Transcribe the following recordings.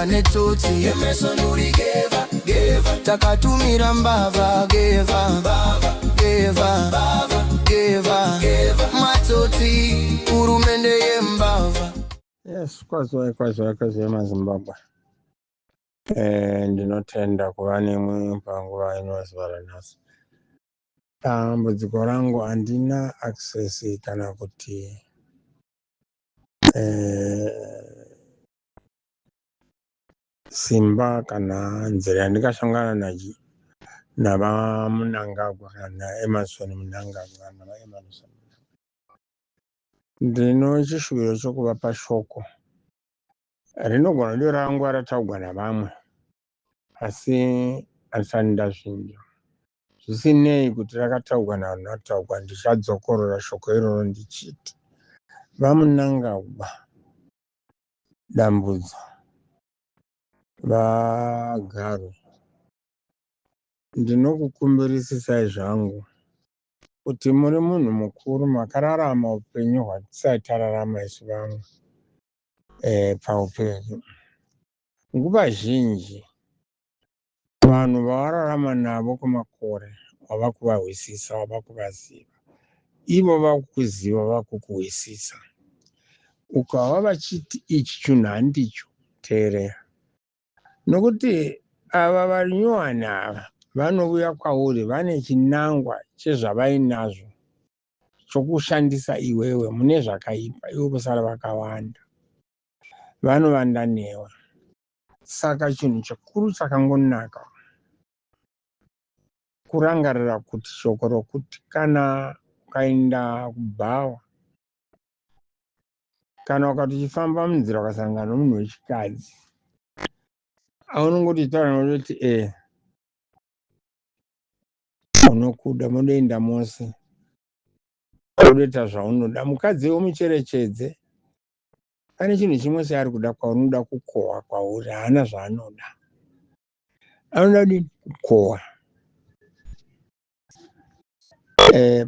Netsotsi. Emerson uri geva geva. Takatumira mbavha geva mbavha geva mbavha geva geva. Matsotsi, hurumende yembavha. Yes, kwaziwai, kwaziwai, kwaziwai maZimbabwe. Ndinotenda kuva nemwi panguva ino zuva ranhasi. Dambudziko rangu, handina access kana kuti simba kana nzira yandingashangana navaMnangagwa kana naEmerson Mnangagwa kana vaEmerson. Ndino chishuviro chokuvapa shoko rinogona dio rangu rataurwa navamwe, asi handisati ndazvinzwa. Zvisinei kuti rakataurwa navanhu rataurwa, ndichadzokorora shoko iroro ndichiti: VaMnangagwa, Dambudzo, vaGarwe, ndinokukumbirisisai zvangu kuti muri munhu mukuru, makararama upenyu hwatisati tararama isu vamwe paupenyu. Nguva zhinji vanhu vawararama navo kwemakore wava kuvahwisisa, wava kuvaziva, ivo vakukuziva, vakukuhwisisa. Ukava vachiti ichi chinhu handicho, teerera, nokuti ava vari nyowani ava vanouya kwauri vane chinangwa chezvavainazvo chokushandisa iwewe mune zvakaipa, iwe kusara vakawanda vanovanda newe. Saka chinhu chikuru chakangonaka kurangarira kuti shoko rokuti kana ukaenda kubhawa kana ukati uchifamba munzira ukasangana nomunhu wechikadzi, aunongoti taura nokutoti unokuda, munoenda mose, unoita zvaunoda. Mukadzi umucherechedze, pane chinhu chimwe chaari kuda kwauri, unoda kukohwa kwauri. Haana zvaanoda, anoda kudini? Kukohwa.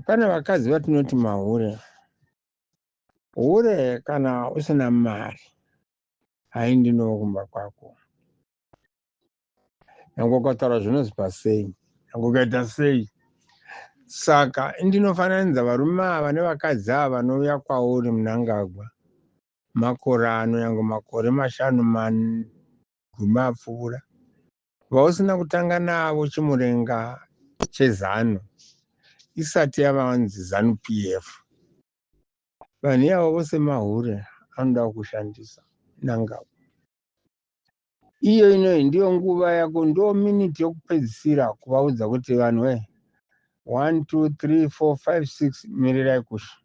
Pane vakadzi vatinoti mahure. Hure kana usina mari haindi kumba kwako, nyange ukataura zvinozwa sei, nyange ukaita sei. Saka ndinofananidza varume ava nevakadzi ava vanouya kwauri, Mnangagwa, makore ano, nyange makore 5, 10 apfuura, vausina kutanga navo chimurenga cheZANU isati yavanzi ZANU PF. Vanhu ivavo vose mahure anoda kushandisa Mnangagwa. Iyo inoyi ndiyo nguva yako, ndo miniti yokupedzisira kuvaudza kuti vanhu we 1 2 3 4 5 6, mirirai kusha.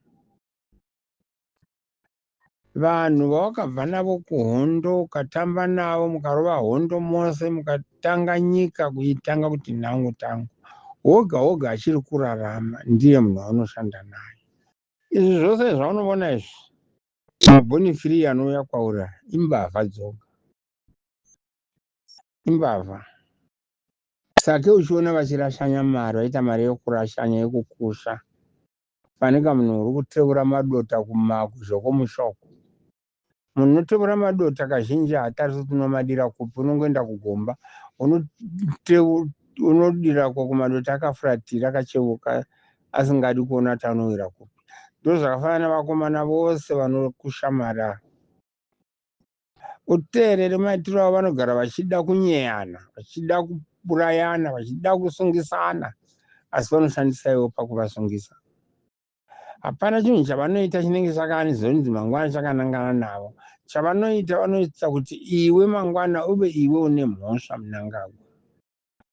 Vanhu vawakabva navo kuhondo, ukatamba navo, mukarova hondo mose, mukatanga nyika kuitanga kuti nhangu tangu, woga woga achiri kurarama ndiye munhu waunoshanda naye. Izvi zvose zvaunoona izvi, maborn free anouya kwauri imbavha dzoga, imbavha. Sake uchiona vachirashanya mari, vaita mari yokurashanya, yekukusha. Fanika munhu uri kuteura madota kumakuzho kwomushoko. Munhu unoteura madota kazhinji haatarisi kuti unomadira kupi, unongoenda kugomba, unodirako kumadota akafuratira, akacheuka, asingadi kuona kuti anowira kupi. Ndo zvakafanana navakomana vose vanokusha mari ava. Uteerere maitiro avo, vanogara vachida kunyeyana, vachida kuurayana, vachida kusungisana, asi vanoshandisa ivo pakuvasungisa. Hapana chinhu chavanoita chinenge chakanzonzi mangwana chakanangana navo. Chavanoita, vanoita kuti iwe mangwana uve iwe une mhosva. Mnangagwa,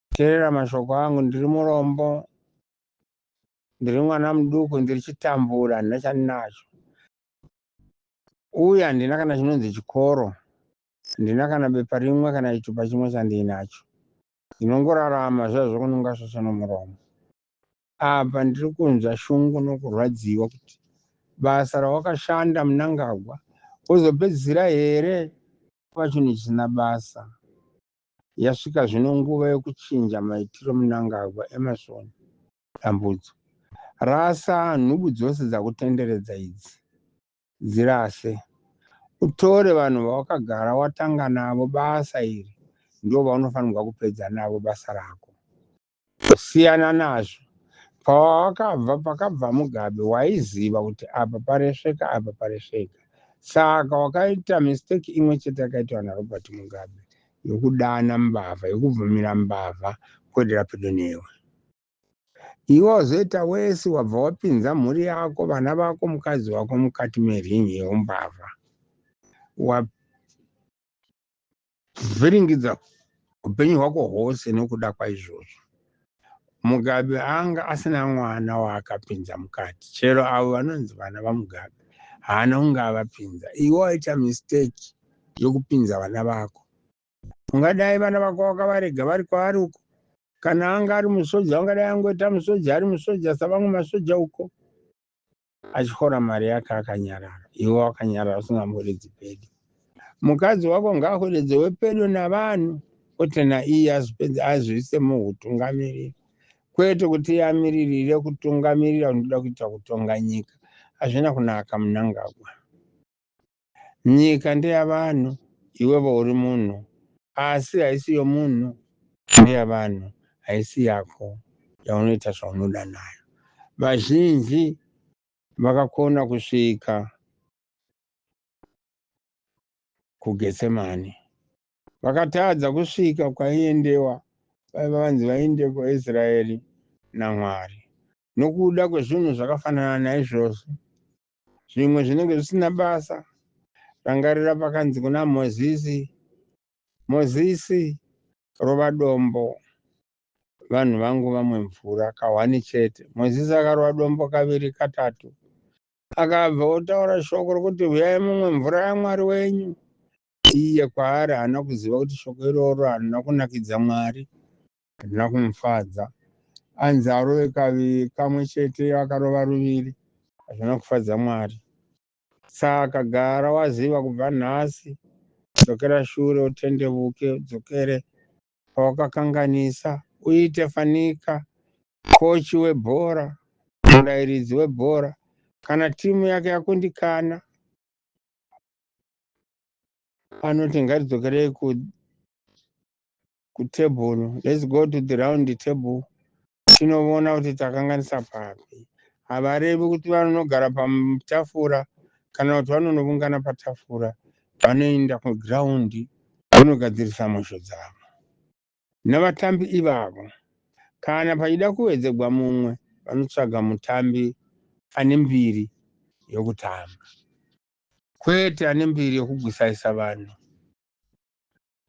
teerera mashoko angu. Ndiri murombo, ndiri mwana muduku, ndiri chitambura, handina chandinacho, uye handina kana chinonzi chikoro, handina kana bepa rimwe kana chitupa chimwe chandiinacho. Ndinongorarama zviya zvokunonga svosve nomuromo. Apa ndiri kunzwa shungu nokurwadziwa kuti basa rawakashanda, Mnangagwa, wozopedzisira here kuva chinhu chisina basa? Yasvika zvino nguva yokuchinja maitiro. Mnangagwa, Emerson, Dambudzo, rasa nhubu dzose dzakutenderedza idzi, dzirase. Utore vanhu vawakagara watanga navo basa iri, ndivo vaunofanirwa kupedza navo basa rako. Siyana nazvo. Pawakabva, pakabva Mugabe, waiziva kuti apa paresveka, apa paresveka. Saka wakaita mistake imwe chete yakaitwa naRobert Mugabe, yokudana mbavha, yokubvumira mbavha kuedera pedo newe. Iwe wazoita wese, wabva wapinza mhuri yako, vana vako, mukadzi wako mukati meringi yeumbavha. Wavhiringidza upenyu hwako hwose nokuda kwaizvozvo. Mugabe anga asina mwana waakapinza mukati. Chero avo vanonzi vana vaMugabe haana kunge avapinza. Iwe waita mistake yokupinza vana vako. Ungadai vana vako wakavarega vari kwavari uko. Kana anga ari musoja, ungadai angoita musoja, ari musoja savamwe masoja uko, achitora mari yake akanyarara. Iwe wakanyarara usingambodedzi pedo. Mukadzi wako ngaahwededzewe pedo navanhu, kwete naiye azvipedze azviise muhutungamiriri, kwete kuti iye amiririre kutungamirira. Unoda kuita kutonga nyika, hazvina kunaka, Munangagwa. Nyika ndeyavanhu, iwevo uri munhu, asi haisi yomunhu, ndeyavanhu, haisi yako yaunoita zvaunoda nayo. Vazhinji vakakona kusvika kuGetsemani, vakatadza kusvika kwaiendewa, vaiva vanzi vaende kuIsraeri naMwari nokuda kwezvinhu zvakafanana naizvozvo, zvimwe zvinenge zvisina basa. Rangarira pakanzi kuna Mozisi, "Mozisi, rova dombo, vanhu vangu vamwe mvura." Kahwani chete. Mozisi akarova dombo kaviri, katatu, akabva otaura shoko rokuti, "Uyai mumwe mvura yaMwari wenyu." Iye kwaari haana kuziva kuti shoko iroro harina kunakidza Mwari, harina kumufadza. Anzi arove kaviri, kamwe chete, akarova ruviri, hazvina kufadza Mwari. Saka gara waziva kubva nhasi, dzokera shure, utendevuke, udzokere pawakakanganisa, uite fanika kochi webhora, murayiridzi webhora. Kana timu yake yakundikana, anoti, "Ngatidzokerei kutebhuru, let's go to the round table, tinovona kuti takanganisa papi." Havarevi kuti vanonogara patafura kana kuti vanonovungana patafura. Vanoenda kugiraundi, vanogadzirisa mhosho dzavo navatambi ivavo. Kana pachida kuwedzegwa mumwe, vanotsvaga mutambi ane mbiri yokutamba, kwete ane mbiri yokugwisaisa vanhu,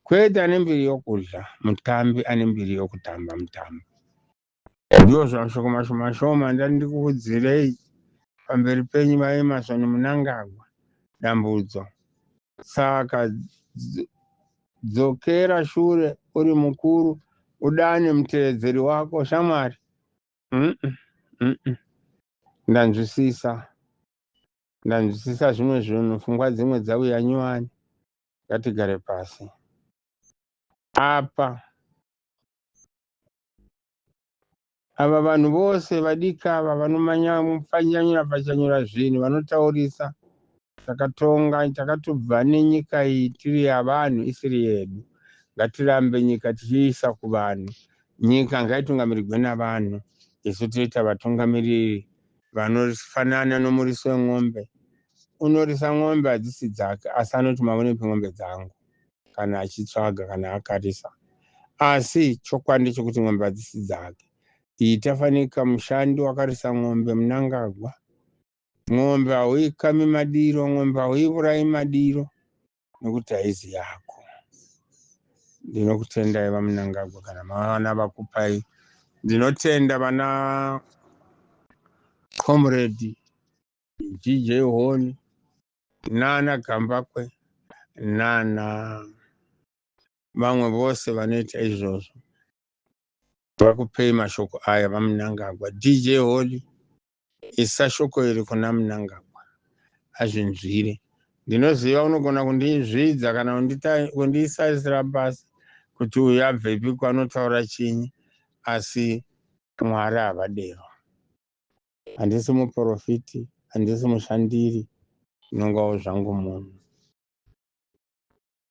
kwete ane mbiri yokudya, mutambi ane mbiri yokutamba mutambo. Ndiwo zvashoko mashoma shoma ndandikuudzirei pamberi penyu, vaEmmerson Munangagwa Dambudzo. Saka dzokera shure uri mukuru, udane mutevedzeri wako, shamwari. Ndanzwisisa, ndanzwisisa zvimwe zvinhu, pfungwa dzimwe dzauya nyuwani. Ngatigare pasi apa. Ava vanhu vose vadiki ava vanomanyapfanyanyura pfachanyura zvinhu, vanotaurisa. Takatonga, takatobva nenyika iyi tiri yavanhu, isiri yedu. Ngatirambe nyika tichiisa kuvanhu. Nyika ngaitungamirirwe navanhu, isu toita vatungamiriri vanofanana nomurisi wemombe. Unorisa mombe hadzisi dzake, asi anoti, "Maonepi mombe dzangu?" kana achitsvaga, kana akarisa, asi chokwadi ndechekuti mombe hadzisi dzake. Ita fanika mushandi wakarisa mombe, Munangagwa. Mombe hauikami madiro, mombe hauiurayi madiro, nokuti haizi yako. Ndinokutendai, vaMunangagwa, kana mavana vakupai. Ndinotenda vana Comrade GJ Honi nana Gambakwe nana vamwe vose vanoita izvozvo. Vakupei mashoko aya, vaMunangagwa. DJ Holy, isa shoko iri kuna Munangagwa azvinzwire. Ndinoziva unogona kundizvidza kana kundisaisira pasi kuti uyu abvepi, kwanotaura chinyi, asi Mwari havadero. Handisi muprofiti, handisi mushandiri, ndinongawo zvangu munhu.